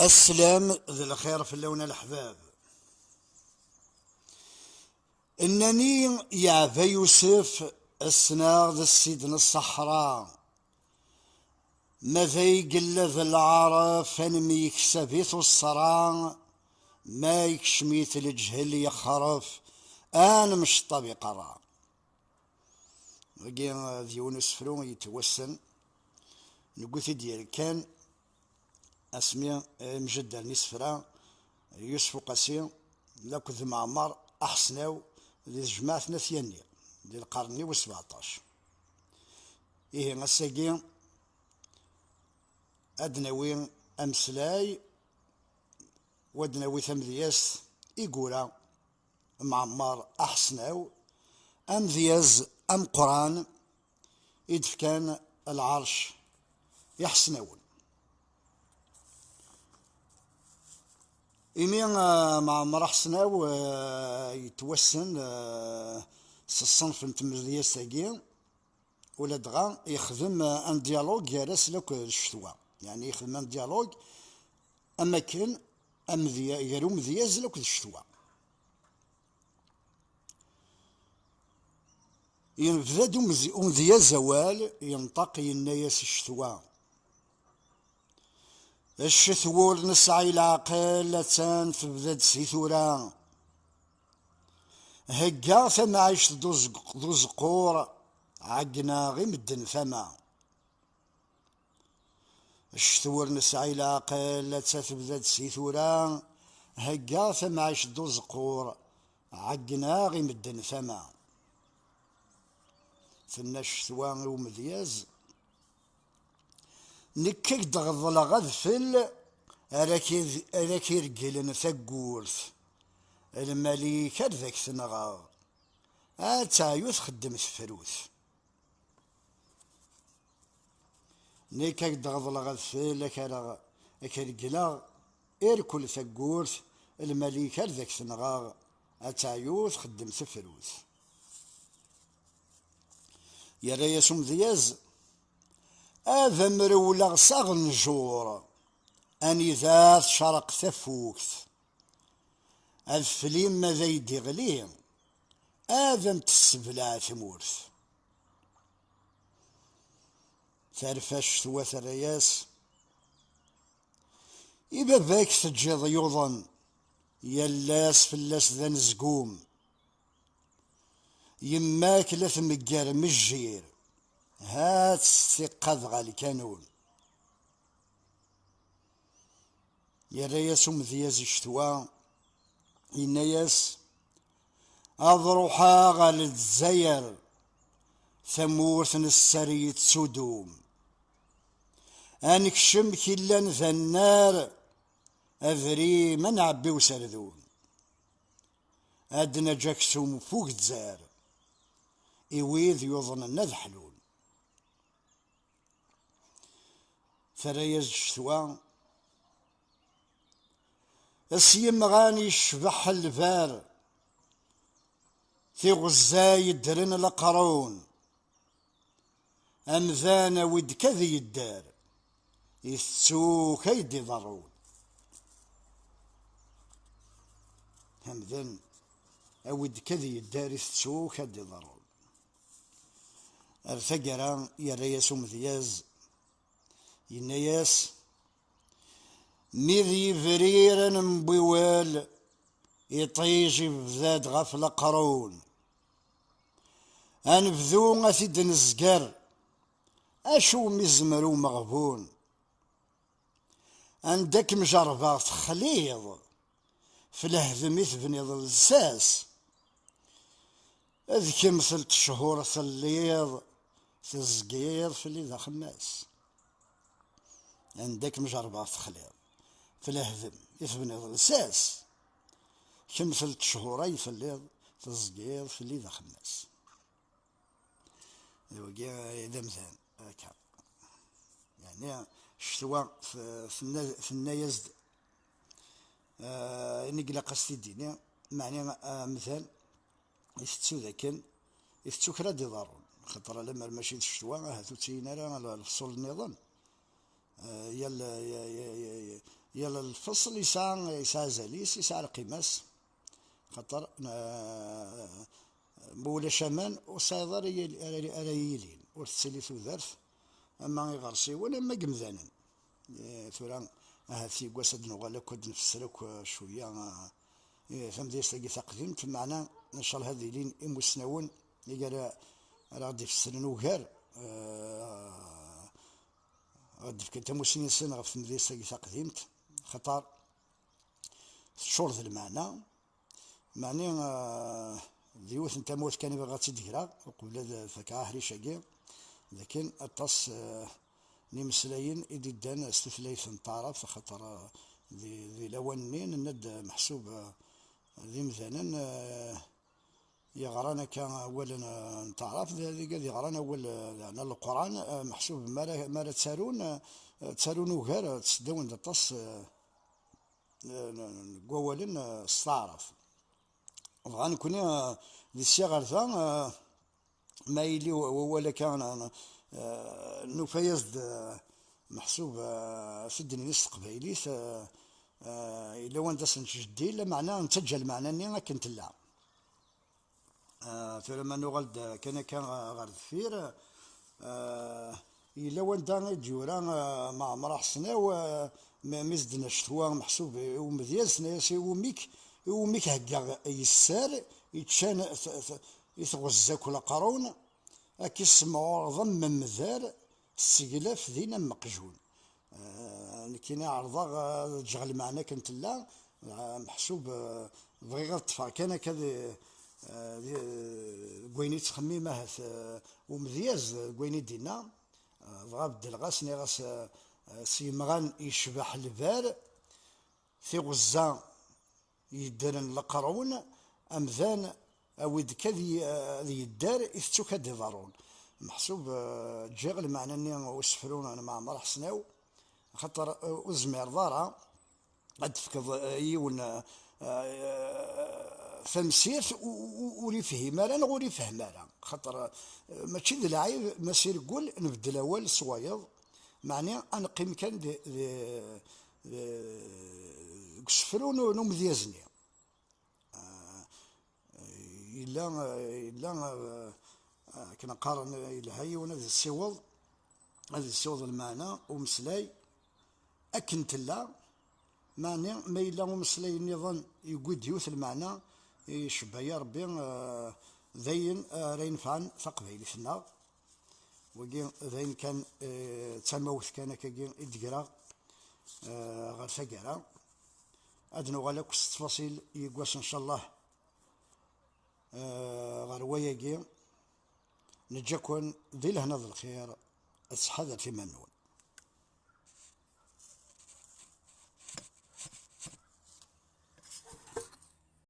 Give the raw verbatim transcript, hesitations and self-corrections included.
Aslam d lxir fell-awen a leḥbab. Nnani yeɛba Yusef, ssneɣ d ssid n ṣṣeḥra. Ma d ay yella d lɛaref, ad nemyeksab-it uṣṣra, ma yekcem-it leǧhel yexref, ad nemceṭṭab iqerra. Dagi, eh, d yiwen usefru yettwassen, newwi-t-id yerkan asmi, eh, mjeddren isefra Yusef Uqasi akked Meɛmer Aḥesnaw di tejmaɛt n At Yanni di lqern-nni wis sebɛeṭṭac. Ihi, ass-agi ad d-nawi ameslay, u ad d-nawi tamedyazt i yura Meɛmer Aḥesnaw, amedyaz ameqqran i d-fkan lɛerc i Ḥesnawen. Imi, eh, Meɛmer Aḥesnaw, eh, yettwassen, eh, s ṣṣenf n tmedyazt-agi, uladɣa yexdem, eh, un dialogue gar-asen akked ccetwa. Yeɛni yexdem un dialogue am akken amedya-, gar umedyaz akked ccetwa. Yebda-d umezi-, umedyaz awal, yenṭeq, yenna-yas i ccetwa: "Ccetwa ur nesɛi leɛqel, attan tebda-d si tura. Hegga tamɛict d uzeq-, d uzeqqur, ɛeggneɣ i medden tama." Ccetwa ur nesɛi leɛqel, atta tebda-d si tura, hegga tamɛict d uzeqqur, ɛeggneɣ i medden tama. Tenna ccetwa i umedyaz: "Nekk ad k-d-ɣeḍleɣ adfel, ara k-, ara k-iregglen taggurt, lmal-ik ar d ak-t-nɣeɣ, ad teɛyu txeddem tefrut." Nekk ad k-d-ɣeḍleɣ adfel, ad k-rreɣ, ad k-regleɣ irkel taggurt, lmal-ik ar d ak-t-nɣeɣ, ad teɛyu txeddem tefrut. Yerra-yas umedyaz: "Ad am-rewleɣ s aɣenjur, anida tcerreq tafukt. Adfel-im ad ay-d-iɣli, ad am-tessebleɛ tmurt." Terfa ccetwa, terra-yas: "I baba-k teǧǧiḍ yuḍen, yal ass fell-as d anezgum. Yemma-k la tmegger mejjir, ha-tt tiqqad ɣer lkanun." Yerra-yas umedyaz i ccetwa, yenna-yas: "Ad ruḥeɣ ɣer Lezzayer, tamurt n sser yettudum. Ad nekcem killan d annar, adrim ad nɛebbi userdun. Ad d-naǧ aksum f ugezzar, i wid yuḍnen ad ḥlun." Terra-yas-d ccetwa: "S yimɣan yecbeḥ lbar, tiɣezza yeddren leqrun, amdan awi-d kad yedder, itettu-k ay d-iḍerrun." Amdan awi-d kad yedder, itettu-k ad d-iḍerrun. Ar taggara, yerra-yas umedyaz, yenna-yas: "Mi d yebrir ad nembiwel, iṭij ibda-d ɣef leqrun. Ad nebdu ad t-id-nezger, acu umi izmer umeɣbun? Anda kem-jerrbeɣ texliḍ, f lehdem i tebniḍ lsas. D kemm telt cchur telliḍ tezgiḍ fell-i d axemmas. Anda kem-jerrbeɣ texliḍ, f lehdem i tebniḍ lsas, kemm telt cchur ay telliḍ tezgiḍ fell-i d axemmas." D wagi ay d amdan, akka. Yeɛni, ccetwa t-, tenna-, tenna-yas-d, eh, ayen i ilaq ad s-t-id-tini, meɛni, eh, amdan itettu dakken, itettu kra d-iḍerrun, xaṭer alammer mačči d ccetwa, ahat ur ttinin ara le-, lefṣul nniḍen. Eh, yal, ya-, ya-, ya-, ya-, Yal lfeṣl yesɛa, yesɛa azal-is, yesɛa lqima-s, xaṭer, eh, ma ulac aman, ur tesɛiḍ ara yil-, ara, ara yilin, ur tettili tudert, ama iɣersiwen, ama imdanen. Eh, tura, ahat yeggas ad nuɣal akk ad nfesser akk, eh, cwiya, eh, eh, tamedyazt-agi taqdimt, meɛna, ncallah ad ilin imusnawen i ara, ara ɣ-d-ifessren ugar, eh, ad d-fken tamussni-nsen ɣef tmedyazt-agi taqdimt, xaṭer teččur d lmeɛna. Meɛni, eh, d yiwet n tamurt kan i bɣiɣ ad tt-id-greɣ, uqbel ad fakeɣ aḥric-agi, d akken aṭas, eh, n imeslayen i d-iddan s tutlayt n taɛrabt, axaṭer, eh, di, di lawan-nni, nenna-d, eh, meḥsub, eh, d imdanen, eh, yeɣran akka awalen, eh, n taɛrabt, d, d, d yeɣran awal, eh, n Leqran, eh, meḥsub mi ara, mi ara ttarun, eh, ttarun ugar, eh, ttseddawen-d aṭas, eh, n, n, n, n wawalen, eh, s taɛrabt. Dɣa nekni, eh, di sya ɣer da, eh, ma yili wawal akka, eh, nufa-yas-d, eh, meḥsub, eh, s ddin-nni s teqbaylit, eh, eh, yella wanda s-nettjeddil, lameɛna nettaǧǧa lmeɛna-nni akken tella. Eh, tura ma nuɣal-d kan akka ɣer deffir, eh, yella wanda i d-yura, eh, Maɛmer Aḥesnaw, eh, mi, mi s-d-nna ccetwa meḥsub i umedyaz, tenna-yas: "Iwumi-k, iwumi-k heggaɣ yesser, yeččan t-, t-, i tɣezza akk leqrun, ad k-issemɛureḍ am memdar, tesseglaf din am meqjun." Eh, nekkini ɛerḍeɣ, eh, ad ǧǧeɣ lmeɛna akken tella, eh, meḥsub, eh, bɣiɣ ad ṭṭfeɣ kan akka di, eh, di, deg wayen i ttxemmim ahat, eh, umedyaz, deg wayen i d-inna, eh, dɣa beddleɣ-as, nniɣ-as, eh, eh, s yemɣan yecbeḥ lbar, tiɣezza yeddren leqrun, amdan awi-d kan ad y-, ad yedder, itett akk ad d-iḍerrun. Meḥsub, eh, ǧǧiɣ lmeɛna-nni usefru n Maɛmer Ḥesnaw, axaṭer, eh, ur tezmireḍ ara ad d-tefkeḍ, eh, yiwen, eh, eh, tamsirt u-, u-, u-, ur ifhim ara neɣ ur ifhem ara. Xaṭer, eh, mačči d lɛib ma s ireggel nbeddel awal s wayeḍ, meɛni ad neqqim kan di, di, di, deg usefru n, n umedyaz-nni. Ah, yella, yella, ah, akken qqaren, yelha yiwen ad yessiweḍ, ad yessiweḍ lmeɛna umeslay akken tella, meɛni ma yella umeslay nniḍen yewwi-d yiwet lmeɛna, icebba-yi Rebbi, ah, d ayen, ah, ara inefɛen taqbaylit-nneɣ. Wagi d ayen kan, eh, d tamawt kan akkagi i d-greɣ, eh, ɣer taggara. Ad nuɣal akk s ttfaṣil yeggas, ncallah, eh, ɣer wayagi. Neǧǧa-ken di lehna d lxir, ttḥadaret iman-nwen.